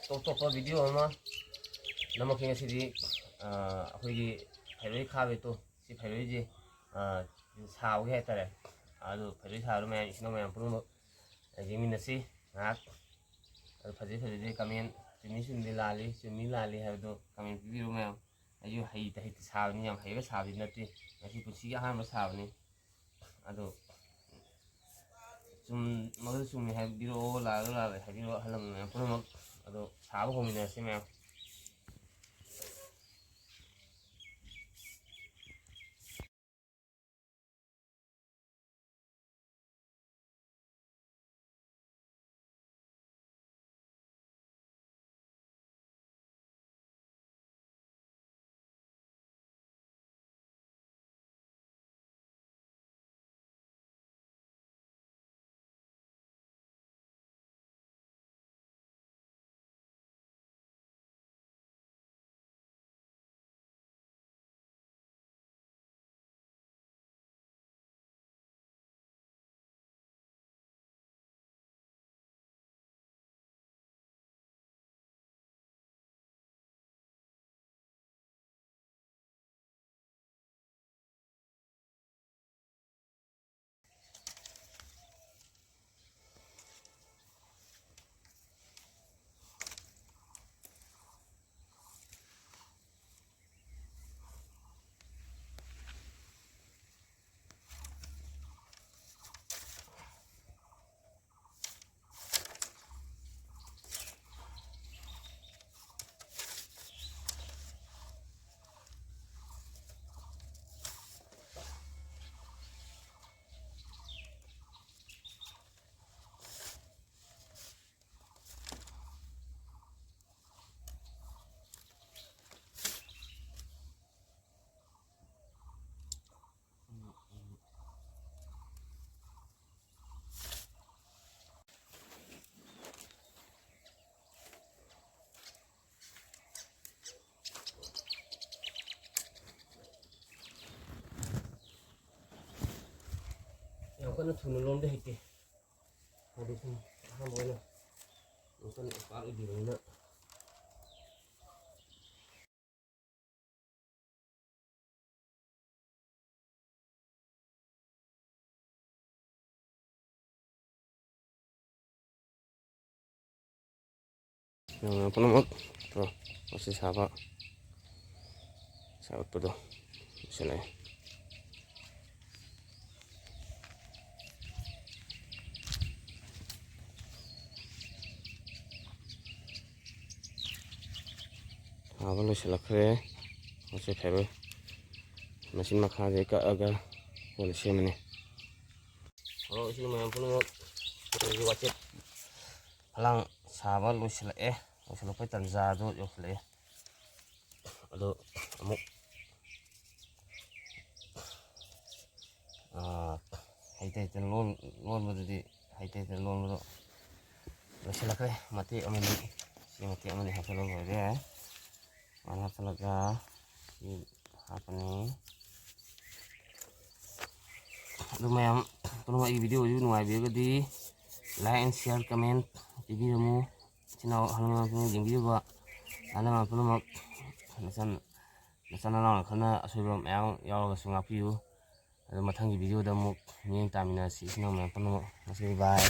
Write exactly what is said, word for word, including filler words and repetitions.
ꯇꯣꯞ ꯇꯣꯞꯄ ꯚꯤꯗꯤꯑꯣ ꯑꯃ ꯅꯝꯃꯛꯀꯦ ꯉꯁꯤꯗꯤ꯫ ꯑ, ꯑꯩꯈꯣꯏꯒꯤ ꯐꯩꯔꯣꯏ ꯈꯥꯕꯩꯗꯣ, ꯁꯤ ꯐꯩꯔꯣꯏꯁꯦ, ꯑ, ꯁꯥꯕꯒꯤ ꯍꯥꯏꯇꯥꯔꯦ꯫ ꯑꯗꯨ ꯐꯩꯔꯣꯏ ꯁꯥꯕꯗꯣ ꯃꯌꯥꯝ, ꯏꯆꯤꯟ ꯏꯅꯥꯎ ꯃꯌꯥꯝ ꯄꯨꯝꯅꯃꯛ ꯌꯦꯡꯃꯤꯟꯅꯁꯤ ꯉꯥꯏꯍꯥꯛ꯫ ꯑꯗꯨ ꯐꯖꯩ ꯐꯖꯗꯦ ꯀꯃꯦꯟ, ꯆꯨꯝꯃꯤ ꯆꯨꯝꯗꯦ, ꯂꯥꯜꯂꯤ ꯆꯨꯝꯃꯤ ꯂꯥꯜꯂꯤ ꯍꯥꯏꯕꯗꯣ ꯀꯃꯦꯟ ꯄꯤꯕꯤꯔꯣ ꯃꯌꯥꯝ꯫ ꯑꯩꯁꯨ ꯍꯩꯇ ꯍꯩꯇ ꯁꯥꯕꯅꯤ, ꯌꯥꯝ ꯍꯩꯔꯒ ꯁꯥꯕꯗꯤ ꯅꯠꯇꯦ꯫ ꯉꯁꯤ ꯄꯨꯟꯁꯤꯒꯤ ꯑꯍꯥꯟꯕ ꯁꯥꯕꯅꯤ꯫ ꯑꯗꯣ ꯆꯨꯝꯃꯒꯁꯨ ꯆꯨꯝꯃꯤ ꯍꯥꯏꯕꯤꯔꯛꯑꯣ, ꯂꯥꯜꯂꯒ ꯂꯥꯜꯂꯦ ꯍꯥꯏꯕꯤꯔꯛꯑꯣ, ꯑꯍꯜ ꯂꯃꯟ ꯃꯌꯥꯝ ꯄꯨꯝꯅꯃꯛ꯫ ꯑꯗꯣ ꯁꯥꯕ ꯍꯧꯃꯤꯟꯅꯔꯁꯤ ꯃꯌꯥꯝ꯫ ꯌꯥꯝ ꯀꯟꯅ ꯊꯨꯅ ꯂꯣꯟꯕꯗꯤ ꯍꯩꯇꯦ꯫ ꯍꯥꯏꯗꯤ ꯁꯨꯝ ꯑꯍꯥꯟꯕ ꯑꯣꯏꯅ ꯌꯥꯝ ꯀꯟꯅ expert ꯑꯣꯏꯗ꯭ꯔꯤꯕꯅꯤꯅ꯫ ꯃꯌꯥꯝ ꯄꯨꯝꯅꯃꯛ ꯇꯣ, ꯃꯁꯤ ꯁꯥꯕ, ꯁꯥꯕ ꯎꯠꯄꯗꯣ ꯂꯣꯏꯁꯤꯜꯂꯛꯑꯦ꯫ ꯁꯥꯕ ꯂꯣꯏꯁꯤꯜꯂꯛꯈ꯭ꯔꯦ꯫ ꯃꯁꯤ ꯐꯦꯔꯣꯏ ꯃꯆꯤꯟ ꯃꯈꯥꯁꯦ ꯀꯛꯑꯒ ꯀꯣꯟꯅ ꯁꯦꯝꯃꯅꯤ꯫ ꯍꯜꯂꯣ, ꯏꯆꯤꯜ ꯃꯌꯥꯝ ꯄꯨꯝꯅꯃꯛ, ꯑꯩꯈꯣꯏꯒꯤ ꯋꯥꯆꯦꯠ ꯐꯂꯥꯡ ꯁꯥꯕ ꯂꯣꯏꯁꯤꯜꯂꯛꯑꯦ꯫ ꯂꯣꯏꯁꯤꯜꯂꯛꯄꯩ ꯇꯥꯟꯖꯥꯗꯣ ꯌꯧꯁꯤꯜꯂꯛꯑꯦ꯫ ꯑꯗꯣ ꯑꯃꯨꯛ, ꯑꯥ, ꯍꯩꯇ ꯍꯩꯇꯅ ꯂꯣꯟ-, ꯂꯣꯟꯕꯗꯨꯗꯤ, ꯍꯩꯇ ꯍꯩꯇꯅ ꯂꯣꯟꯕꯗꯣ ꯂꯣꯏꯁꯤꯜꯂꯛꯈ꯭ꯔꯦ꯫ ꯃꯇꯦꯛ ꯑꯃꯅꯤ, ꯁꯤ ꯃꯇꯦꯛ ꯑꯃꯅꯤ ꯍꯥꯞꯆꯤꯜꯂ ꯂꯣꯏꯔꯦ꯫ ꯁꯨꯃꯥꯏꯅ ꯍꯥꯞꯆꯤꯜꯂꯒ ꯁꯤ ꯍꯥꯞꯄꯅꯤ꯫ ꯑꯗꯨ ꯃꯌꯥꯝ ꯄꯨꯝꯅꯃꯛ ꯑꯩꯒꯤ video ꯁꯤꯕꯨ ꯅꯨꯡꯉꯥꯏꯕꯤꯔꯒꯗꯤ like and share, comment ꯄꯤꯕꯤꯔꯝꯃꯨ꯫ ꯏꯆꯤꯟ ꯏꯅꯥꯎ ꯑꯍꯜ ꯂꯃꯟ ꯄꯨꯝꯅꯃꯛ ꯌꯦꯡꯕꯤꯔꯤꯕ ꯑꯍꯜ ꯂꯃꯟ ꯄꯨꯝꯅꯃꯛ, ꯅꯆꯟ-, ꯅꯆꯟ ꯅꯅꯥꯎꯅ ꯈꯪꯅ ꯑꯁꯣꯏꯕ ꯃꯌꯥꯝ ꯌꯥꯎꯔꯒꯁꯨ ꯉꯥꯛꯄꯤꯌꯨ꯫ ꯑꯗꯨ ꯃꯊꯪꯒꯤ video ꯗ ꯑꯃꯨꯛ ꯃꯤꯠꯌꯦꯡ ꯇꯥꯃꯤꯟꯅꯁꯤ, ꯏꯆꯤꯟ ꯏꯅꯥꯎ ꯃꯌꯥꯝ ꯄꯨꯝꯅꯃꯛ꯫ ꯉꯁꯤꯗꯤ bye꯫